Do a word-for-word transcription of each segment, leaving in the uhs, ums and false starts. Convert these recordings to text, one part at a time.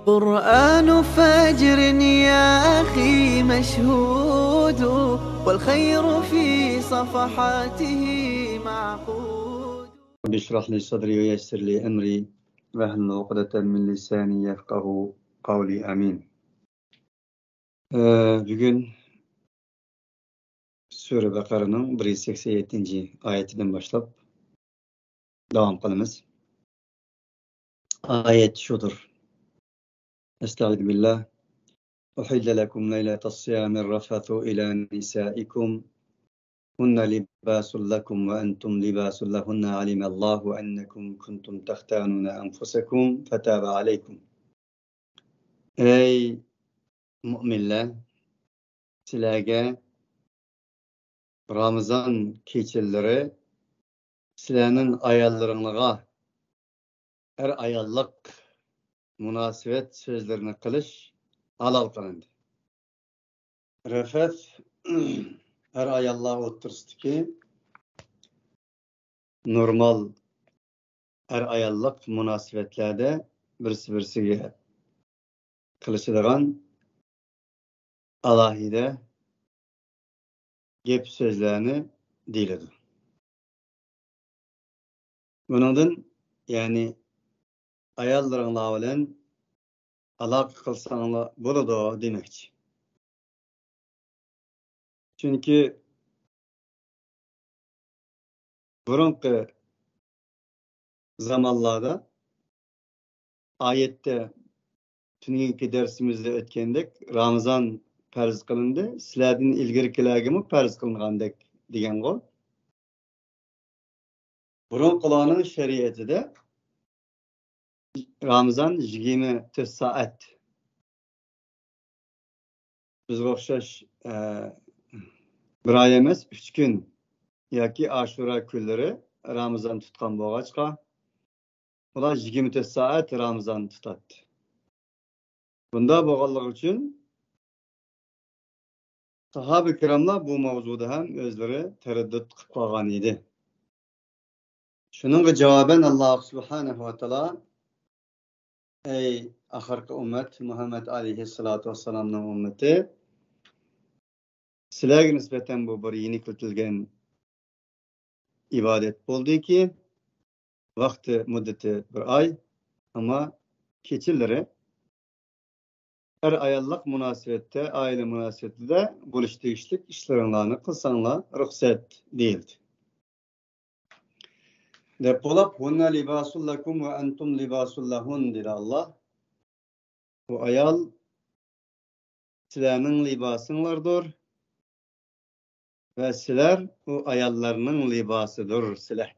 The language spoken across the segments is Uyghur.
قرآن فجر يا أخي مشهود، والخير في صفحاته معقود. رب اشرح لي صدري ويسر لي أمري واحلل عقدة من لساني يفقهوا قولي. آمين. ئە، بۈگۈن سۈرە بەقەرىنىڭ بىر يۈز سەكسەن يەتتىنچى ئايىتىدىن باشلاپ داۋام قىلىمىز. ئايەت شۇدۇر. أستعيذ بالله. أحل لكم ليلة الصيام الرفث إلى نسائكم هن لباس لكم وأنتم لباس لهن، علم الله أنكم كنتم تختانون أنفسكم فتاب عليكم. ئەي مۆمىنلەر، سىلەرگە رامىزان كېچىلىرى سىلەرنىڭ ئاياللىرىڭلارغا ئەر-ئاياللىق مۇناسىۋەت سۆزلىرىنى قىلىش ھالال قىلىندى. رەفەس، ئەر-ئاياللار ئوتتۇرىسىدىكى نورمال ئەر-ئاياللىق مۇناسىۋەتلەردە بىرسى-بىرسىگە قىلىشىدىغان ئالاھىدە گەپ-سۆزلەرنى دېيىلىدۇ. بۇنىڭدىن، يەنى ئاياللىرىڭلار بىلەن ئالاقە قىلساڭلار بولىدۇ دېمەكچى. چۈنكى بۇرۇنقى زامانلاردا ئايەتتە تۈنۈگۈنكى دەرسىمىزدە ئۆتكەندەك رامىزان پەرز قىلىندى، سىلەردىن ئىلگىرىكىلەرگىمۇ پەرز قىلىنغاندەك دېگەنغۇ. بۇرۇنقىلارنىڭ شەرىئىتىدە رامىزان يىگىرمە تۆت سائەت. بىزگە ئوخشاش، ئە، بىر ئاي ئەمەس، ئۈچ كۈن ياكى ئاشۇرا كۈنلىرى رامىزان تۇتقان بولغاچقا، ئۇلار يىگىرمە تۆت سائەت رامىزان تۇتاتتى. بۇنداق بولغانلىقى ئۈچۈن ساھابە كىراملار بۇ ماۋزۇدا ھەم ئۆزلىرى تەرەددۇت قىلىپ قالغان ئىدى. شۇنىڭغا جاۋابەن، ئاللا سۇبھانەھۇ ۋە تائالا، ئەي ئاخىرقى ئۈممەت، مۇھەممەد ئەلەيھىسسالاتۇ ۋەسسالامنىڭ ئۈممىتى، سىلەرگە نىسبەتەن بۇ بىر يېنىكلىتىلگەن ئىبادەت بولدىكى، ۋاقتى مۇددىتى بىر ئاي، ئەمما كېچىلىرى ئەر-ئاياللىق مۇناسىۋەتتە، ئائىلە مۇناسىۋىتىدە بولۇش تېگىشلىك ئىشلىرىڭلارنى قىلساڭلار رۇخسەت دېيىلدى. دەپ بولۇپ، ھۇننە لىباسۇن لەكۇم ۋە ئەنتۇم لىباسۇن لەھۇن دېدى ئاللا. بۇ ئايال سىلەرنىڭ لىباسىڭلاردۇر ۋە سىلەر ئۇ ئاياللارنىڭ لىباسىدۇر سىلەر.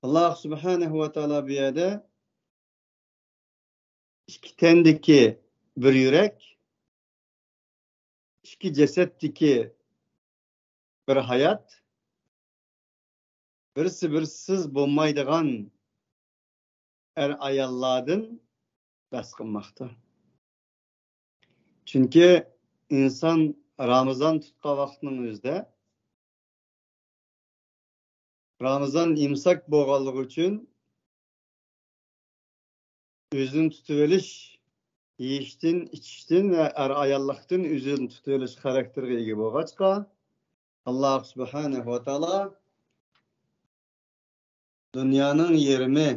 ئاللا سۇبھانەھۇ ۋە تائالا بۇ يەردە ئىككى تەندىكى بىر يۈرەك، ئىككى جەسەتتىكى بىر ھايات، بىرسى بىرسىز بولمايدىغان ئەر-ئاياللاردىن بەھس قىلماقتا. چۈنكى ئىنسان رامىزان تۇتقان ۋاقىتنىڭ ئۆزىدە، رامىزان ئىمساك بولغانلىقى ئۈچۈن ئۆزىنى تۇتۇۋېلىش، يېيىشتىن، ئىچىشتىن ۋە ئەر-ئاياللىقتىن ئۆزىنى تۇتۇۋېلىش خاراكتېرىغا ئىگە بولغاچقا، ئاللا سۇبھانەھۇ ۋە تائالا دۇنيانىڭ يېرىمى،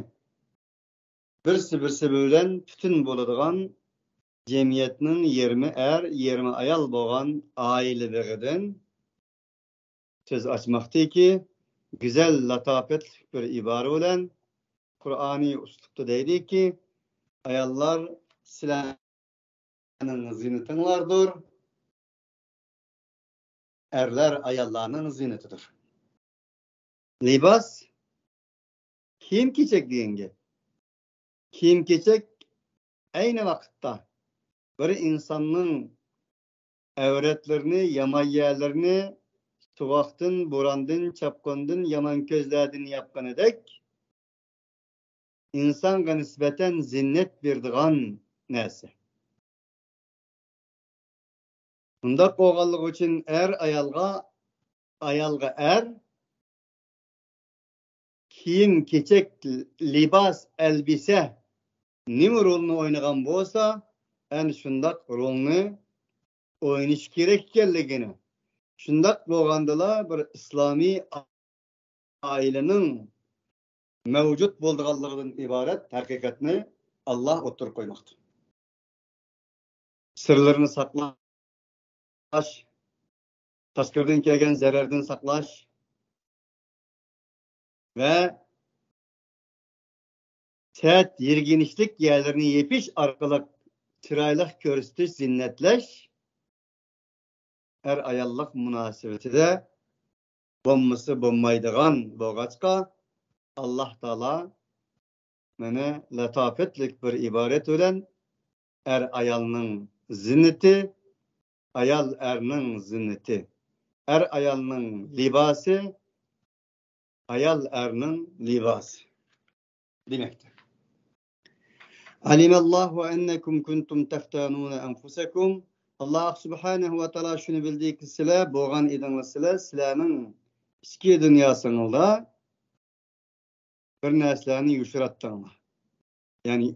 بىرسى بىرسى بىلەن پۈتۈن بولىدىغان، جەمئىيەتنىڭ يېرىمى ئەر، يېرىمى ئايال بولغان ئائىلە بېغىدىن سۆز ئاچماقتىكى، گۈزەل، لاتاپەتلىك بىر ئىبارە بىلەن قۇرئانىي ئۇسلۇبتا دەيدىكى، ئاياللار سىلەرنىڭ زىننىتىڭلاردۇر، ئەرلەر ئاياللارنىڭ زىننىتىدۇر. لىباس، كىيىم-كېچەك دېگەن گەپ. كىيىم-كېچەك ئەينى ۋاقىتتا بىر ئىنساننىڭ ئەۋرەتلىرىنى، يامان يەرلىرىنى سوغۇقتىن، بوراندىن، چاپقۇندىن، يامان كۆزلەردىن ياپقىنىدەك، ئىنسانغا نىسبەتەن زىننەت بېرىدىغان نەرسە. بۇنداق بولغانلىقى ئۈچۈن ئەر ئايالغا، ئايالغا ئەر، كىيىم-كېچەك، لىباس، ئەلبىسە نېمە رولنى ئوينىغان بولسا، ئەنە شۇنداق رولنى ئوينىشى كېرەك ئىكەنلىكىنى، شۇنداق بولغاندىلا بىر ئىسلامىي ئائىلىنىڭ مەۋجۇت بولىدىغانلىقىدىن ئىبارەت ھەقىقەتنى ئاللا ئوتتۇرىغا قويماقتا. سىرلىرىنى ساقلاش، تاشقىرىدىن كەلگەن زەرەردىن ساقلاش ۋە سەت يىرگىنچلىك يەرلىرىنى يېپىش ئارقىلىق چىرايلىق كۆرسىتىش، زىننەتلەش ئەر-ئاياللىق مۇناسىۋىتىدە بولمىسا بولمايدىغان بولغاچقا، ئاللا تائالا مانا لاتاپەتلىك بىر ئىبارەت بىلەن ئەر-ئايالنىڭ زىننىتى، ئايال-ئەرنىڭ زىننىتى، ئەر-ئايالنىڭ لىباسى، ئايال-ئەرنىڭ لىباسى دېمەكتە. علم الله أنكم كنتم تختانون أنفسكم. ئاللا سۇبھانەھۇ ۋە تائالا شۇنى بىلدىكى، سىلەر بولغان ئىدىڭلار، سىلەر، سىلەرنىڭ ئىچكى دۇنياسىڭلار بىر نەرسىلەرنى يوشۇراتتىڭلار. يەنى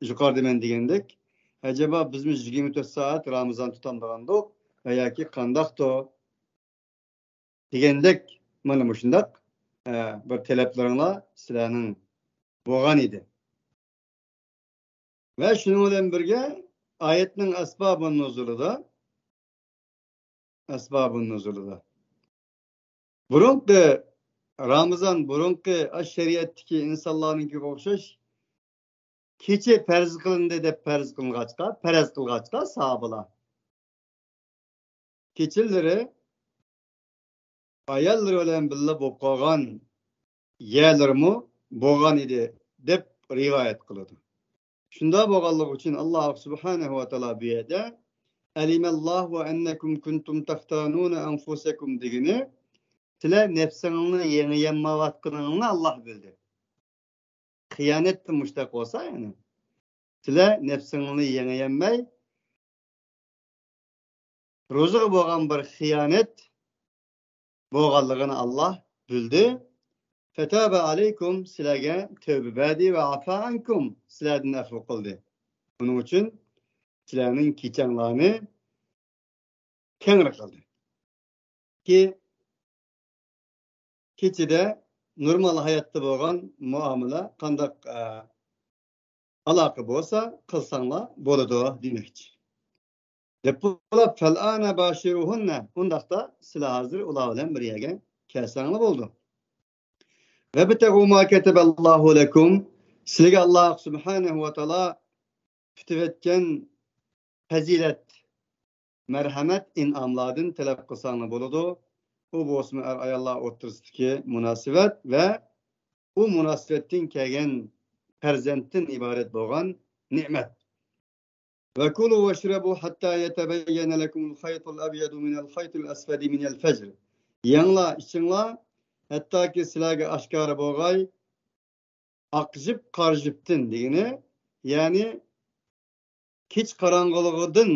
يۇقىرىدا مەن دېگەندەك، ئەجەبا بىزمۇ يىگىرمە تۆت سائەت رامىزان تۇتامدىغاندۇق ۋە ياكى قانداقتۇ دېگەندەك، مانا مۇشۇنداق، ئە، بىر تەلەپلىرىڭلار سىلەرنىڭ بولغان ئىدى. ۋە شۇنىڭ بىلەن بىرگە ئايەتنىڭ ئەسبابۇن نۇزۇلىدا، ئەسبابۇن نۇزۇلىدا. بۇرۇنقى رامىزان، بۇرۇنقى ئاشۇ شەرىئەتتىكى ئىنسانلارنىڭكىگە ئوخشاش كېچە پەرز قىلىندى دەپ پەرز قىلغاچقا، پەرەز قىلغاچقا ساھابىلار كېچىلىرى ئاياللىرى بىلەن بىللە بولۇپ قالغان يەرلىرىمۇ بولغان ئىدى دەپ رىۋايەت قىلىدۇ. شۇنداق بولغانلىقى ئۈچۈن ئاللا سۇبھانەھۇ ۋە تائالا بۇ يەردە، علم الله أنكم كنتم تختانون أنفسكم دېگىنى، سىلەر نەپسىڭلارنى يېڭىيەلمەيۋاتقىنىڭلارنى ئاللا بىلدى. خىيانەتتىن مۇشتاق بولسا، يەنى سىلەر نەپسىڭلارنى يېڭىيەلمەي، روزىغا بولغان بىر خىيانەت بولغانلىقىنى ئاللا بىلدى. فتاب عليكم، سىلەرگە تەۋبە بەردى، ۋە ئەفا ئەنكۇم، سىلەردىن ئەپۇ قىلدى. بۇنىڭ ئۈچۈن سىلەرنىڭ كېچەڭلارنى كەڭرى قىلدى. كى-، كېچىدە نورمال ھاياتتا بولغان مۇئامىلە قانداق، ئە، ئالاقە بولسا قىلساڭلار بولىدۇ دېمەكچى. دەپ بولۇپ، فالآن باشروهن، ئۇنداقتا سىلەر ھازىر ئۇلار بىلەن بىر يەرگە كەلسەڭلار بولىدۇ. وابتغوا ما كتب الله لكم، سىلەرگە ئاللا سۇبھانەھۇ ۋە تائالا پۈتۈۋەتكەن پەزىلەت، مەرھەمەت، ئىنئاملاردىن تەلەپ قىلساڭلار بولىدۇ. ئۇ بولسىمۇ ئەر-ئاياللار ئوتتۇرىسىدىكى مۇناسىۋەت ۋە ئۇ مۇناسىۋەتتىن كەلگەن پەرزەنتتىن ئىبارەت بولغان نېمەت. وكلوا واشربوا حتى يتبين لكم الخيط الأبيض من الخيط الأسود من الفجر. يەڭلار، ئىچىڭلار، ھەتتاكى سىلەرگە ئاشكارا بولغاي، ئاق جىپ قارا جىپتىن دېگىنى، يەنى كېچە قاراڭغۇلۇقىدىن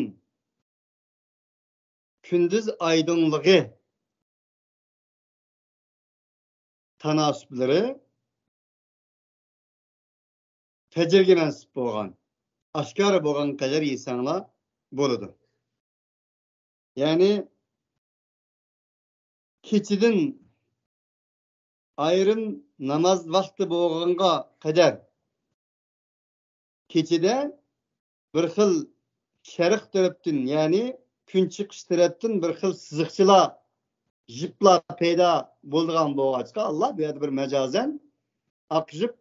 كۈندۈز ئايدىڭلىقى تاناسىپلىرى پەجرگە مەنسۇپ بولغان، ئاشكارا بولغان قەدەر يېسەڭلار بولىدۇ. يەنى كېچىدىن ئايرىم ناماز ۋاقتى بولغانغا قەدەر كېچىدە بىر خىل شەرق تەرەپتىن، يەنى كۈن چىقىش تەرەپتىن بىر خىل سىزىقچىلار، جىپلار پەيدا بولىدىغان بولغاچقا، ئاللا بۇ يەردە بىر مەجازەن ئاق جىپ،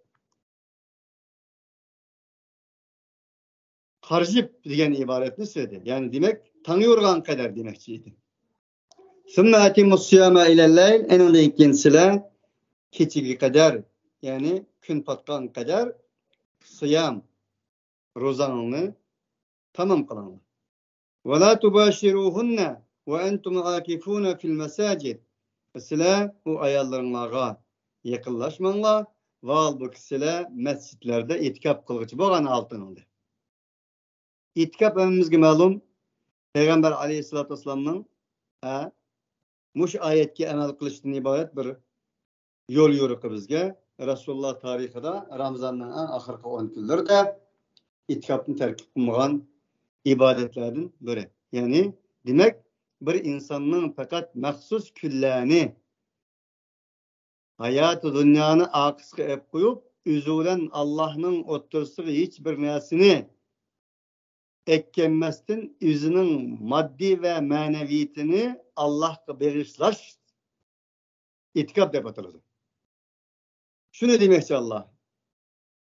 قارا جىپ دېگەن ئىبارەتنى سۆزلىدى. يەنى دېمەك، تاڭ يورۇغان قەدەر دېمەكچى ئىدى. ثم أتموا الصيام إلى الليل، ئېنىڭدىن كېيىن سىلەر كېچىگە قەدەر، يەنى كۈن پاتقان قەدەر سىيام، روزاڭنى تامام قىلىڭلار. ولا تباشروهن وأنتم عاكفون في المساجد. سىلەر ئۇ ئاياللىرىڭلارغا يېقىنلاشماڭلار، ۋاھالبۇكى سىلەر مەسچىتلەردە ئېتىكاپ قىلغۇچى بولغان ھالىتىڭلار. ئېتىكاپ ھەممىمىزگە مەلۇم، پەيغەمبەر ئەلەيھىسسالاتۇ ۋەسسالامنىڭ، ھە، مۇشۇ ئايەتكە ئەمەل قىلىشتىن ئىبارەت بىر يول يورۇقى بىزگە. رەسۇلۇللا تارىخىدا رامىزاننىڭ ئەڭ ئاخىرقى ئون كۈنلىرىدە ئېتىكاپنى تەرك قىلمىغان ئىبادەتلەردىن بىرى. يەنى، دېمەك، بىر ئىنساننىڭ پەقەت مەخسۇس كۈنلەرنى، ھاياتى دۇنيانى ئارقىسىغا ئېلىپ قويۇپ، ئۆزى بىلەن ئاللاھنىڭ ئوتتۇرىسىغا ھېچ بىر نەرسىنى ئەكەلمەستىن، ئۆزىنىڭ ماددىي ۋە مەنىۋىيىتىنى ئاللاھقا بېغىشلاش ئېتىكاپ دەپ ئاتىلىدۇ. شۇنى دېمەكچى ئاللاھ.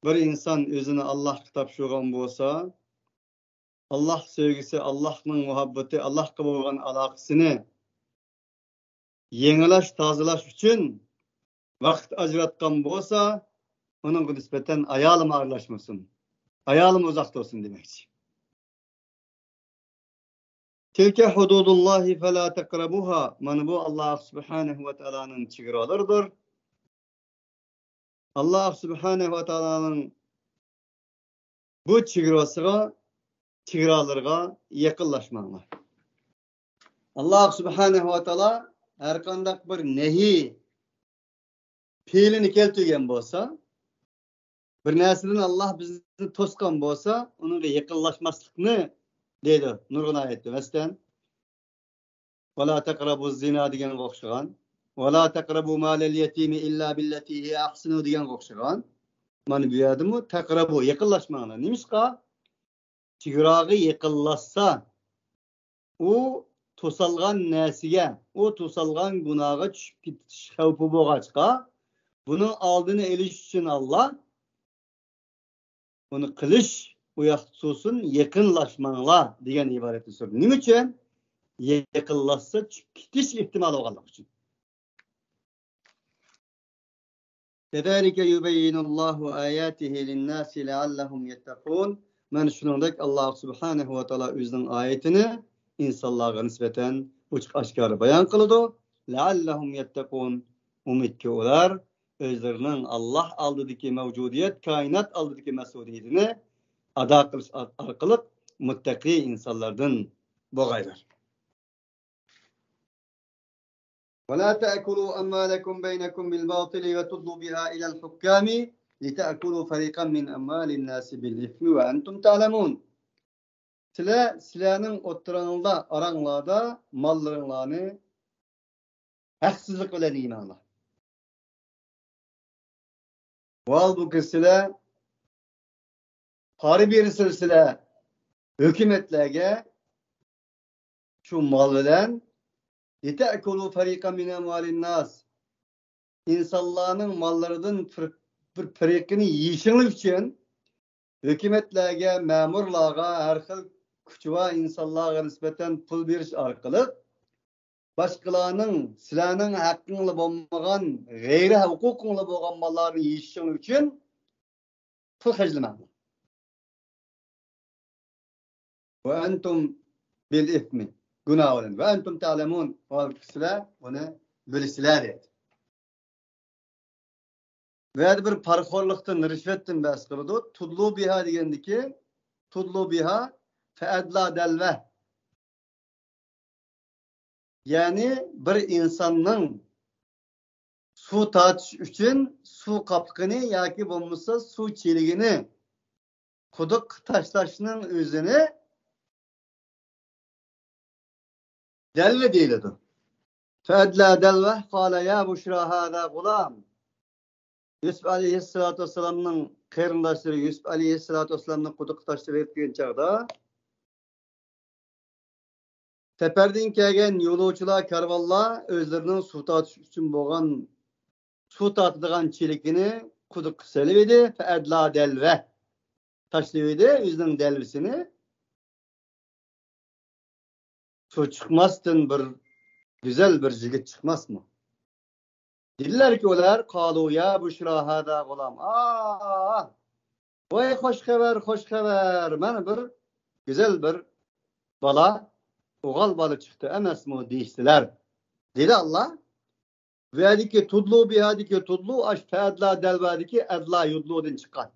بىر ئىنسان ئۆزىنى ئاللاھقا تاپشۇرغان بولسا، ئاللاھ سۆيگۈسى، ئاللاھنىڭ مۇھەببىتى، ئاللاھقا بولغان ئالاقىسىنى يېڭىلاش، تازىلاش ئۈچۈن ۋاقىت ئاجراتقان بولسا، ئۇنىڭغا نىسبەتەن ئايالىمۇ ئارىلاشمىسۇن. ئايالىمۇ ئۇزاق تۇرسۇن دېمەكچى. تىلكە ھۇدۇدۇللاھى فەلا تەقرەبۇھا. مانا بۇ ئاللاھ سۇبھانەھۇ ۋە تائالانىڭ چېگرالىرىدۇر. ئاللاھ سۇبھانەھۇ ۋە تائالانىڭ بۇ چېگراسىغا، چېگرالىرىغا يېقىنلاشماڭلار. ئاللاھ سۇبھانەھۇ ۋە تائالا ھەرقانداق بىر نەھى پېئىلىنى كەلتۈرگەن بولسا، بىر نەرسىدىن ئاللاھ بىزنى توسقان بولسا، ئۇنىڭغا يېقىنلاشماسلىقنى دەيدۇ نۇرغۇن ئايەتتە. مەسىلەن، ۋەلا تەقرەبۇز زىنا دېگەنگە ئوخشىغان. ۋەلا تەقرەبۇ مالەل يەتىمى ئىللا بىللەتى ھىيە ئەھسىنۇ دېگەنگە ئوخشىغان. مانا بۇ يەردىمۇ تەقرەبۇ، يېقىنلاشماڭلار. نېمىشقا؟ چېگراغا يېقىنلاشسا، ئۇ توسالغان نەرسىگە، ئۇ توسالغان گۇناھقا چۈشۈپ كېتىش خەۋپى بولغاچقا، بۇنىڭ ئالدىنى ئېلىش ئۈچۈن ئاللاھ ئۇنى قىلىش، ئۇ ياقتا تۇرسۇن، يېقىنلاشماڭلار دېگەن ئىبارەتنى سۈردى. نېمە ئۈچۈن؟ يېقىنلاشسا چۈشۈپ كېتىش ئېھتىمالى بولغانلىقى ئۈچۈن. كذلك يبين الله آياته للناس لعلهم يتقون. مانا شۇنىڭدەك ئاللاھ سۇبھانەھۇ ۋە تائالا ئۆزىنىڭ ئايىتىنى ئىنسانلارغا نىسبەتەن ئوچۇق ئاشكارا بايان قىلىدۇ. لعلهم يتقون. ئۈمىدكى ئۇلار ئۆزلىرىنىڭ ئاللاھ ئالدىدىكى مەۋجۇدىيەت، كائىنات ئالدىدىكى مەسئۇلىيىتىنى ئادا قىلىش ئار-، ئارقىلىق مۇتتەقىي ئىنسانلاردىن بولغايلار. ولا تأكلوا أموالكم بينكم بالباطل وتدلوا بها إلى الحكام لتأكلوا فريقا من أموال الناس بالإثم وأنتم تعلمون. سىلەر، سىلەرنىڭ ئوتتۇراڭلاردا، ئاراڭلاردا ماللىرىڭلارنى ھەقسىزلىق بىلەن يېمەڭلار. ھالبۇكى سىلەر پارا بېرىسىلەر، سىلەر ھۆكۈمەتلەرگە شۇ مال بىلەن، لتأكلوا فريقا من أموال الناس، ئىنسانلارنىڭ ماللىرىدىن بىر، بىر پىرىقىنى يېيىشىڭلار ئۈچۈن، ھۆكۈمەتلەرگە، مەمۇرلارغا، ھەر خىل كۈچى بار ئىنسانلارغا نىسبەتەن پۇل بېرىش ئارقىلىق، باشقىلارنىڭ، سىلەرنىڭ ھەققىڭلار بولمىغان، غەيرىي ھوقۇقۇڭلار بولغان ماللارنى يېيىشىڭلار ئۈچۈن پۇل خەجلىمەڭلار. وأنتم بالإثم، گۇناھ بىلەن. وأنتم تعلمون، ھالبۇكى سىلەر بۇنى بىلىسىلەر دەيدۇ. بۇ يەردە بىر پارىخورلۇقتىن، رىشۋەتتىن بەھس قىلىدۇ. تۇدلۇ بىھا دېگەندىكى، تۇدلۇ بىھا فەئەدلا دەلۋە. يەنى بىر ئىنساننىڭ سۇ تارتىش ئۈچۈن سۇ قاپىقىنى ياكى بولمىسا سۇ چېلىكىنى قۇدۇققا تاشلاشنىڭ ئۆزىنى دەلۋە دېيىلىدۇ. فەئەدلا دەلۋە، قالە يا بۇشرا ھازا غۇلام. يۈسۈپ ئەلەيھىسسالاتۇ ۋەسسالامنىڭ قېرىنداشلىرى يۈسۈپ ئەلەيھىسسالاتۇ ۋەسسالامنى قۇدۇققا تاشلىۋېتىپ كەلگەن چاغدا، سەپەردىن كەلگەن يولۇچىلار، كارۋانلار ئۆزلىرىنىڭ سۇ تارتىش ئۈچۈن بولغان سۇ تارتىدىغان چېلىكىنى قۇدۇققا سېلىۋىدى. فەئەدلا دەلۋە، تاشلىۋىدى ئۆزىنىڭ دەلۋىسىنى. سۇ چىقماستىن بىر گۈزەل بىر يىگىت چىقماسمۇ؟ دېدىلەركى ئۇلار، قالۇ يا بۇشرا ھازا غۇلام. ئاھ! ۋاي خوش خەۋەر، خوش خەۋەر! مانا بىر گۈزەل بىر بالا، ئوغۇل بالا چىقتى ئەمەسمۇ دېيىشتىلەر. دېدى ئاللا. بۇ يەردىكى تۇدلۇ، بۇ يەردىكى تۇدلۇ، ئاش فەئەدلا دەلۋەدىكى ئەدلا يۇدلۇدىن چىققان.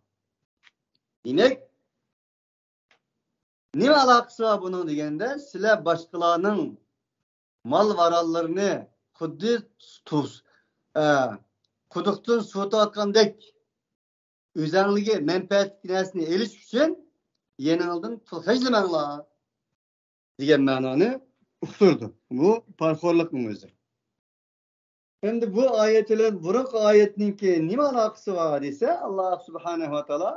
دېمەك، نېمە ئالاقىسى بار بۇنىڭ دېگەندە، سىلەر باشقىلارنىڭ مال-ماراللىرىنى خۇددى تۇز، ئە، قۇدۇقتىن سۇ تارتقاندەك ئۆزەڭلىكى مەنپەئەتلىك نەرسىنى ئېلىش ئۈچۈن يېنىڭدىن پۇل خەجلىمەڭلار دېگەن مەنانى ئۇقتۇرىدۇ. بۇ پارىخورلۇقنىڭ ئۆزى. ئەمدى بۇ ئايەت بىلەن بۇرۇنقى ئايەتنىڭكى نېمە ئالاقىسى بار دېسە، ئاللا سۇبھانەھۇ ۋە تائالا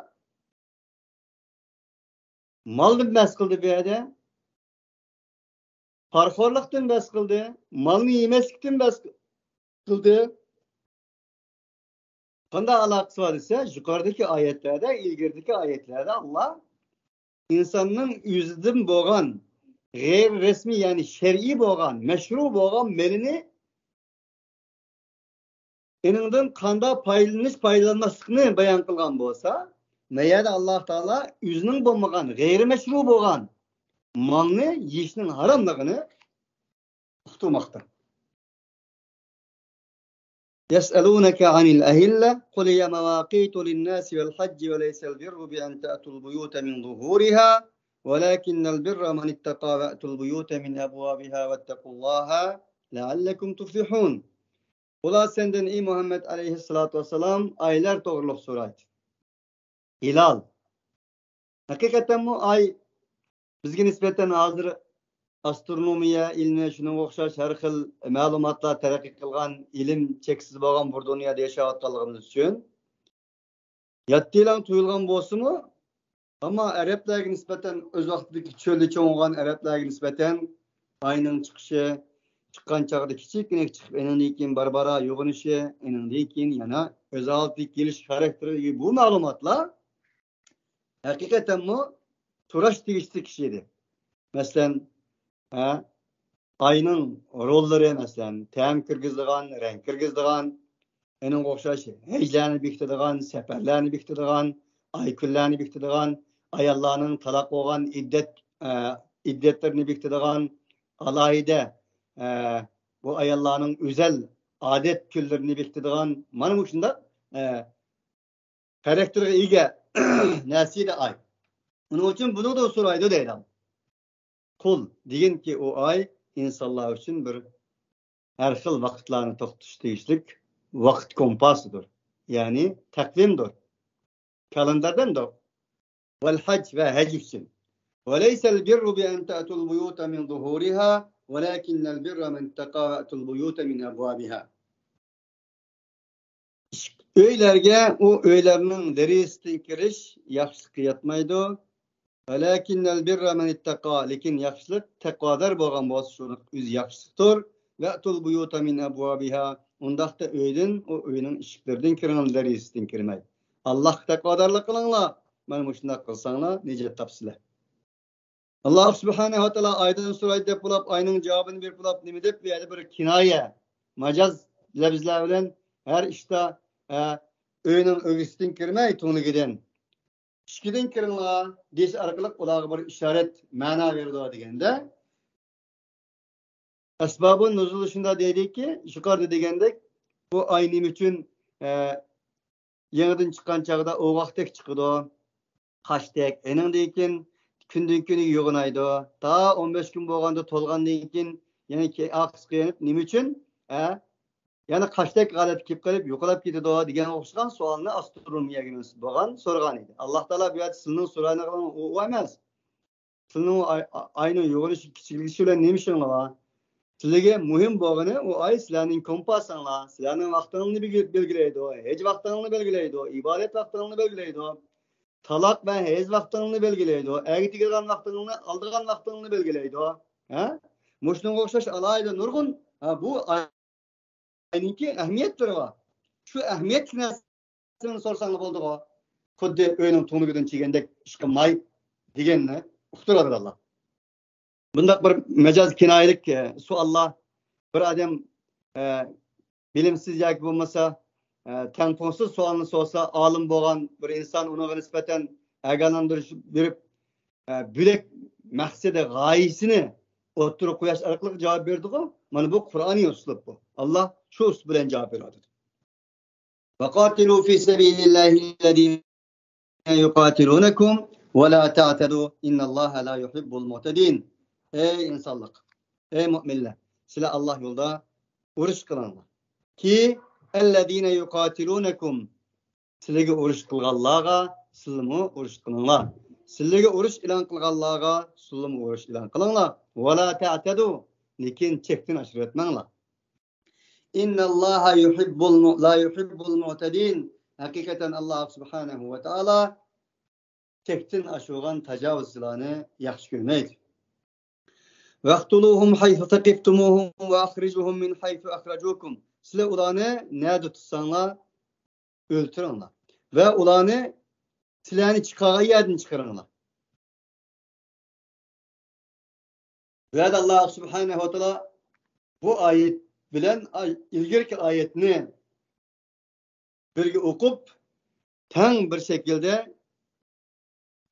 مالدىن بەس قىلدى بۇ يەردە. پارىخورلۇقتىن بەس قىلدى. مالنى يېمەسلىكتىن بەس قىلدى. قانداق ئالاقىسى بار دېسە، يۇقىرىدىكى ئايەتلەردە، ئىلگىرىدىكى ئايەتلەردە ئاللا ئىنساننىڭ ئۆزىدىن بولغان غەيرىي رەسمىي، يەنى شەرئىي بولغان، مەشرۇ بولغان مېلىنى ئېنىڭدىن قانداق پايدىلىنىش، پايدىلانماسلىقنى بايان قىلغان بولسا، مەيەردە ئاللا تائالا ئۆزىنىڭ بولمىغان، غەيرىي مەشرۇ بولغان مالنى يېيىشنىڭ ھاراملىقىنى ئۇقتۇرماقتا. يسألونك عن الأهلة قل هي مواقيت للناس والحج وليس البر بأن تأتوا البيوت من ظهورها ولكن البر من اتقى وأتوا البيوت من أبوابها واتقوا الله لعلكم تفلحون. ئۇلار سەندىن، ئەي مۇھەممەد ئەلەيھىسسالاتۇ ۋەسسالام، ئايلار توغرۇلۇق سورايدۇ. ھىلال. ھەقىقەتەنمۇ ئاي بىزگە نىسبەتەن ھازىر ئاسترونومىيە ئىلمى، شۇنىڭغا ئوخشاش ھەر خىل مەلۇماتلار تەرەققىي قىلغان، ئىلىم چەكسىز بولغان بىر دۇنيادا ياشاۋاتقانلىقىمىز ئۈچۈن يەتتە يىلان تۇيۇلغان بولسىمۇ، ئەمما ئەرەبلەرگە نىسبەتەن، ئۆز ۋاقتىدىكى چۆلدە چوڭىغان ئەرەبلەرگە نىسبەتەن ئاينىڭ چىقىشى، چىققان چاغدا كىچىككىنە چىقىپ، ئېنىڭدىن كېيىن بارا-بارا يوغىنىشى، ئېنىڭدىن كېيىن يەنە ئۆز ھالىتىگە كېلىش خاراكتېرى، بۇ مەلۇماتلار ھەقىقەتەنمۇ سوراش تېگىشلىك ئىش ئىدى. مەسىلەن، ھە، ئاينىڭ روللىرى، مەسىلەن، تەم كىرگۈزىدىغان، رەڭ كىرگۈزىدىغان، ئېنىڭغا ئوخشاش ھەجلەرنى بېكىتىدىغان، سەپەرلەرنى بېكىتىدىغان، ئاي كۈنلەرنى بېكىتىدىغان، ئاياللارنىڭ تالاق بولغان ئىددەت، ئە، ئىددەتلىرىنى بېكىتىدىغان، ئالاھىدە، ئە، بۇ ئاياللارنىڭ ئۆزەل ئادەت كۈنلىرىنى بېكىتىدىغان، مانا مۇشۇنداق، ئە، خاراكتېرغا ئىگە نەرسە ئىدى ئاي. ئۇنىڭ ئۈچۈن بۇنىڭدىن سورايدۇ دەيدۇ. قۇل، دېگىنكى، ئۇ ئاي ئىنسانلار ئۈچۈن بىر ھەر خىل ۋاقىتلارنى توختىتىش تېگىشلىك ۋاقىت كومپاسىدۇر. يەنى تەقۋىمدۇر. كالېندار دەمدۇق. ۋەل ھەج، ۋە ھەج ئۈچۈن. وليس البر بأن تأتوا البيوت من ظهورها ولكن البر من اتقى وأتوا البيوت من أبوابها. ئۆيلەرگە ئۇ ئۆيلەرنىڭ دېرىزىسىدىن كىرىش ياخشىلىققا ياتمايدۇ. ولكن البر من اتقى، لېكىن ياخشىلىق تەقۋادار بولغان بولسا، شۇنىڭ ئۆزى ياخشىلىقتۇر. وأتوا البيوت من أبوابها، ئۇنداقتا ئۆيدىن، ئۇ ئۆينىڭ ئىشىكلىرىدىن كىرىڭلار، دېرىزىسىدىن كىرمەي. ئاللاھقا تەقۋادارلىق قىلىڭلار. مانا مۇشۇنداق قىلساڭلار نىجات تاپىسىلەر. ئاللا سۇبھانەھۇ ۋە تائالا ئايدىن سورايدۇ دەپ بولۇپ، ئاينىڭ جاۋابىنى بېرىپ بولۇپ، نېمە دەپ بۇ يەردە بىر كىنايە، ماجاز لەپزلەر بىلەن ھەر ئىشتا، ئە، ئۆينىڭ ئۆگزىسىدىن كىرمەي، تۈڭلۈكىدىن، ئىشىكىدىن كىرىڭلار دېيىش ئارقىلىق ئۇلارغا بىر ئىشارەت، مەنا بېرىدۇ دېگەندە، ئەسبابۇن نۇزۇلى شۇنداق دەيدۇكى، يۇقىرىدا دېگەندەك، بۇ ئاي نېمە ئۈچۈن، ئە، يېڭىدىن چىققان چاغدا ئوغۇقتەك چىقىدۇ، قاشتەك. ئېنىڭدىن كېيىن كۈندىن كۈنگە يوغىنايدۇ. تا ئون بەش كۈن بولغاندا، تولغاندىن كېيىن يەنە كە-، ئارقىسى قېيىنىپ، نېمە ئۈچۈن، ئە، يەنە قاشتەك ھالەتكە كېلىپ قېلىپ يوقىلاپ كېتىدۇ دېگەنگە ئوخشىغان سوئالنى ئاسترونومىيەگە مەنسۇپ بولغان سورىغان ئىدى. ئاللا تائالا بۇ يەردە سىلىنىڭ سورايدىغىنىڭ ئۇ، ئۇ ئەمەس. سىلىنىڭ ئاي-، ئاينىڭ يوغىنىشى كىچىكلىشى بىلەن نېمە ئىشىڭلار بار؟ سىلىگە مۇھىم بولغىنى ئۇ ئاي سىلەرنىڭ كومپاسىڭلار، سىلەرنىڭ ۋاقتىڭلارنى بىلگى-، بەلگىلەيدۇ، ھەج ۋاقتىڭلارنى بەلگىلەيدۇ، ئىبادەت ۋاقتىڭلارنى بەلگىلەيدۇ، تالاق ۋە ھەيز ۋاقتىڭلارنى بەلگىلەيدۇ، ئەرگە تېگىدىغان ۋاقتىڭلارنى، ئالىدىغان ۋاقتىڭلارنى بەلگىلەيدۇ. ھە؟ مۇشۇنىڭغا ئوخشاش ئالاھىدە نۇرغۇن، ھە، بۇ ئاينىڭكى ئەھمىيەتلىرى بار. شۇ ئەھمىيەتلىك نەرسىنى سورىساڭلار بولىدىغۇ. خۇددى ئۆينىڭ تۈڭلۈكىدىن چىگەندەك ئىش قىلماي دېگەننى ئۇقتۇرۇۋاتىدۇ ئاللا. بۇنداق بىر مەجاز كىنايىلىك، ئە، سوئاللار بىر ئادەم، ئە، بىلىمسىز ياكى بولمىسا، ئە، تەڭپۇڭسىز سوئالنى سورىسا، ئالىم بولغان بىر ئىنسان ئۇنىڭغا نىسبەتەن ئاگاھلاندۇرۇش بېرىپ، ئە، بۆلەك مەقسىتى، غايىسىنى ئوتتۇرىغا قويۇش ئارقىلىق جاۋاب بېرىدىغۇ. مانا بۇ قۇرئانىي ئۇسلۇب بۇ. ئاللا شۇ ئۇسلۇب بىلەن جاۋاب بېرىۋاتىدۇ. وقاتلوا في سبيل الله الذين يقاتلونكم ولا تعتدوا إن الله لا يحب المعتدين. ئەي ئىنسانلىق، ئەي مۆمىنلەر، سىلەر ئاللا يولىدا ئۇرۇش قىلىڭلار. كى، الذين يقاتلونكم، سىلىگە ئۇرۇش قىلغانلارغا سىلىمۇ ئۇرۇش قىلىڭلار. سىلىگە ئۇرۇش ئېلان قىلغانلارغا سىلىمۇ ئۇرۇش ئېلان قىلىڭلار. ولا تعتدوا، لېكىن چەكتىن ئاشۇرۇۋەتمەڭلار. إن الله يحب الم-، لا يحب المعتدين. ھەقىقەتەن ئاللاھ سۇبھانەھۇ ۋە تائالا چەكتىن ئاشۇرغان تاجاۋۇزچىلارنى ياخشى كۆرمەيدۇ. واقتلوهم حيث ثقفتموهم وأخرجوهم من حيث أخرجوكم. سىلەر ئۇلارنى نەدە تۇتساڭلار، ئۆلتۈرۈڭلار. ۋە ئۇلارنى سىلەرنى چىقارغان يەردىن چىقىرىڭلار. بۇ يەردە ئاللاھ سۇبھانەھۇ ۋە تائالا بۇ ئايەت بىلەن ئىلگىرىكى ئايەتنى بىرگە ئوقۇپ، تەڭ بىر شەكىلدە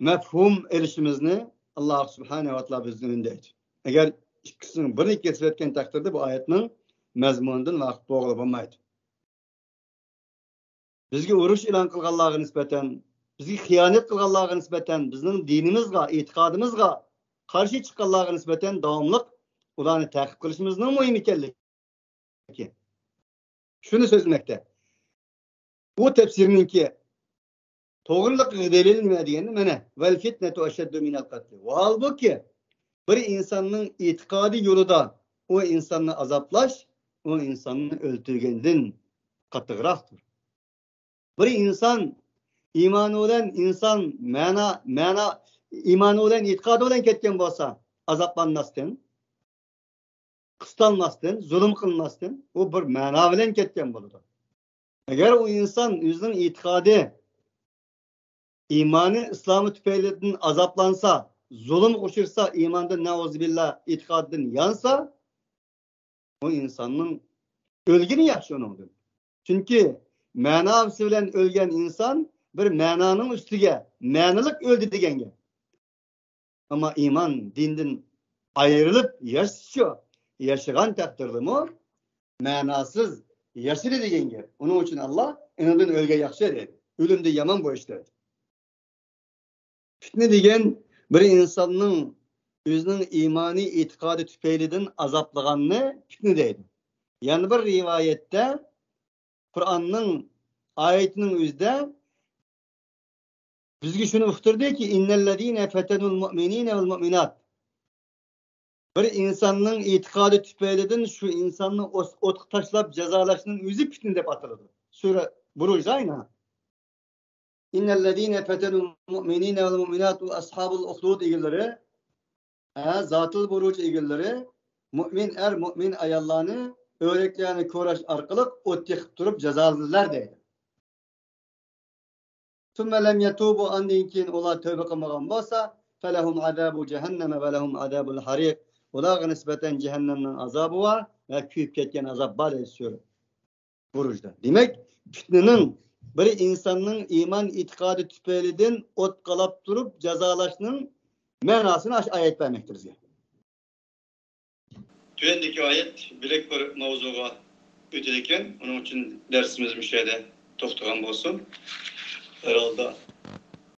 مەپھۇم ئېلىشىمىزنى ئاللاھ سۇبھانەھۇ ۋە تائالا بىزدىن ئۈندەيدۇ. ئەگەر ئىككىسىنىڭ بىرىنى كېسىۋەتكەن تەقدىردە، بۇ ئايەتنىڭ مەزمۇنىدىن ۋاقىپ بولغىلى بولمايدۇ. بىزگە ئۇرۇش ئېلان قىلغانلارغا نىسبەتەن، بىزگە خىيانەت قىلغانلارغا نىسبەتەن، بىزنىڭ دىنىمىزغا، ئېتىقادىمىزغا قارشى چىققانلارغا نىسبەتەن داۋاملىق ئۇلارنى تەقىب قىلىشىمىزنىڭ مۇھىم ئىكەنلىكى. شۇنى سۆزلىمەكتە. بۇ تەپسىرنىڭكى توغرىلىقىغا دەلىل نېمە دېگەندە، مانا، والفتنة أشد من القتل. ھالبۇكى، بىر ئىنساننىڭ ئېتىقادى يولىدا ئۇ ئىنساننى ئازابلاش، ئۇ ئىنساننى ئۆلتۈرگەندىن قاتتىقراقتۇر. بىر ئىنسان ئىمانى بىلەن ئىنسان مەنا، مەنا، ئىمانى بىلەن، ئېتىقادى بىلەن كەتكەن بولسا، ئازابلانماستىن، قىستالماستىن، زۇلۇم قىلماستىن، ئۇ بىر مەنا بىلەن كەتكەن بولىدۇ. ئەگەر ئۇ ئىنسان ئۆزىنىڭ ئېتىقادى، ئىمانى، ئىسلامى تۈپەيلىدىن ئازابلانسا، زۇلۇمغا ئۇچرىسا، ئىماندىن، نەئۇزۇبىللا، ئېتىقادىدىن يانسا، ئۇ ئىنساننىڭ ئۆلگىنى ياخشى ئۇنىڭدىن. چۈنكى مەناسى بىلەن ئۆلگەن ئىنسان بىر مەنانىڭ ئۈستىگە مەنىلىك ئۆلدى دېگەن گەپ. ئەمما ئىمان دىندىن ئايرىلىپ ياشىشى، ياشىغان تەقدىردىمۇ مەناسىز ياشىدى دېگەن گەپ. ئۇنىڭ ئۈچۈن ئاللاھ ئېنىڭدىن ئۆلگەن ياخشى دەيدۇ. ئۆلۈمدىن يامان بۇ ئىش دەيدۇ. پىتنە دېگەن بىر ئىنساننىڭ ئۆزىنىڭ ئىمانىي ئېتىقادى تۈپەيلىدىن ئازابلىغاننى پىتنە دەيدۇ. يەنە بىر رىۋايەتتە قۇرئاننىڭ ئايىتىنىڭ ئۆزىدە بىزگە شۇنى ئۇقتۇردىكى، إن الذين فتنوا المؤمنين والمؤمنات. بىر ئىنساننىڭ ئېتىقادى تۈپەيلىدىن شۇ ئىنساننى ئوس-، ئوتقا تاشلاپ جازالاشنىڭ ئۆزى پىتنە دەپ ئاتىلىدۇ. سۈرە بۇرۇج ئاينا. إن الذين فتنوا المؤمنين والمؤمنات وأصحاب الأخدود ئىگىلىرى، ھە، زاتىل بۇرۇج ئىگىلىرى، مۇئمىن ئەر، مۇئمىن ئاياللارنى ئۆرەكلەرنى كوراش ئارقىلىق ئوت يېقىپ تۇرۇپ جازالىدىلەر دەيدۇ. ثم لم يتوبوا، ئاندىن كېيىن ئۇلار تەۋبە قىلمىغان بولسا، فلهم عذاب جهنم ولهم عذاب الحريق، ئۇلارغا نىسبەتەن جەھەننەمنىڭ ئازابى بار ۋە كۆيۈپ كەتكەن ئازاب بار دەيدۇ سۈرە بۇرۇجدا. دېمەك، پىتنىنىڭ بىر ئىنساننىڭ ئىمان ئېتىقادى تۈپەيلىدىن ئوتقا قالاپ تۇرۇپ جازالاشنىڭ مەناسىنى ئاشۇ ئايەت بەرمەكتە بىزگە. تۆۋەندىكى ئايەت بۆلەك بىر ماۋزۇغا ئۆتىدىكەن، ئۇنىڭ ئۈچۈن دەرسىمىز مۇشۇ يەردە توختىغان بولسۇن. ھەر ھالدا